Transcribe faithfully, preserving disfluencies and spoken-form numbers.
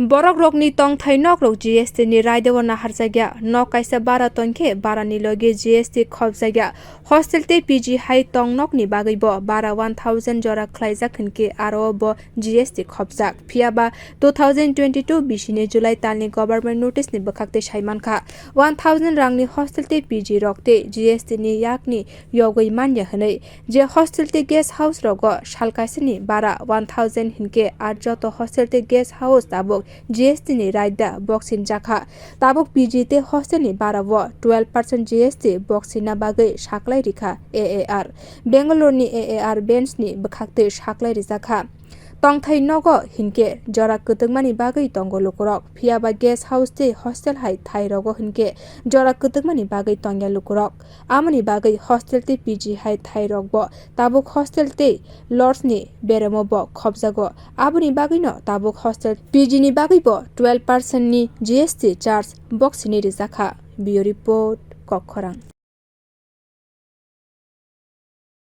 Borok rokni tongthai nok rok G S T ni raida o naharjakya. Nok kaisa bara tongkhe bara ni logi G S T khopjakya. Hostel tei P G hai tong nok ni bagwi bo bara one thousand jora khlaijak hinkhe aro bo G S T khopjak. Phiya ba two thousand twenty-two bisi ni July tal ni government notice ni bwkhak tei sai mankha, one thousand rang ni hostel tei P G rok tei G S T ni yak ni yogwi manya hwnwi. Je hostel tei guest house rogo sal kaisa ni bara one thousand hinkhe ar joto hostel tei guest house tabuk G S T ni raida boksin jakha. Tabuk P G tei hostel ni bara o twelve percent G S T boksina bagwi saklai rikha A A R. Bangalore ni A A R bench ni bwkhak twi saklai rijakha. Tongthai nogo hinkhe jora kwtwkmani bagwi tongo lukurok, phiya ba guest house tei hostel hai thai rogo hinkhe jora kwtwkmani bagwi tongya lukurok. Amoni bagwi hostel tei P G hai thai rok bo tabuk hostel tei lodge ni beremo bo khopjago. Aboni bagwino tabuk hostel P G ni bagwi bo twelve percent ni G S T charge boksini rijakha. Bureau Report, Kokkhorang.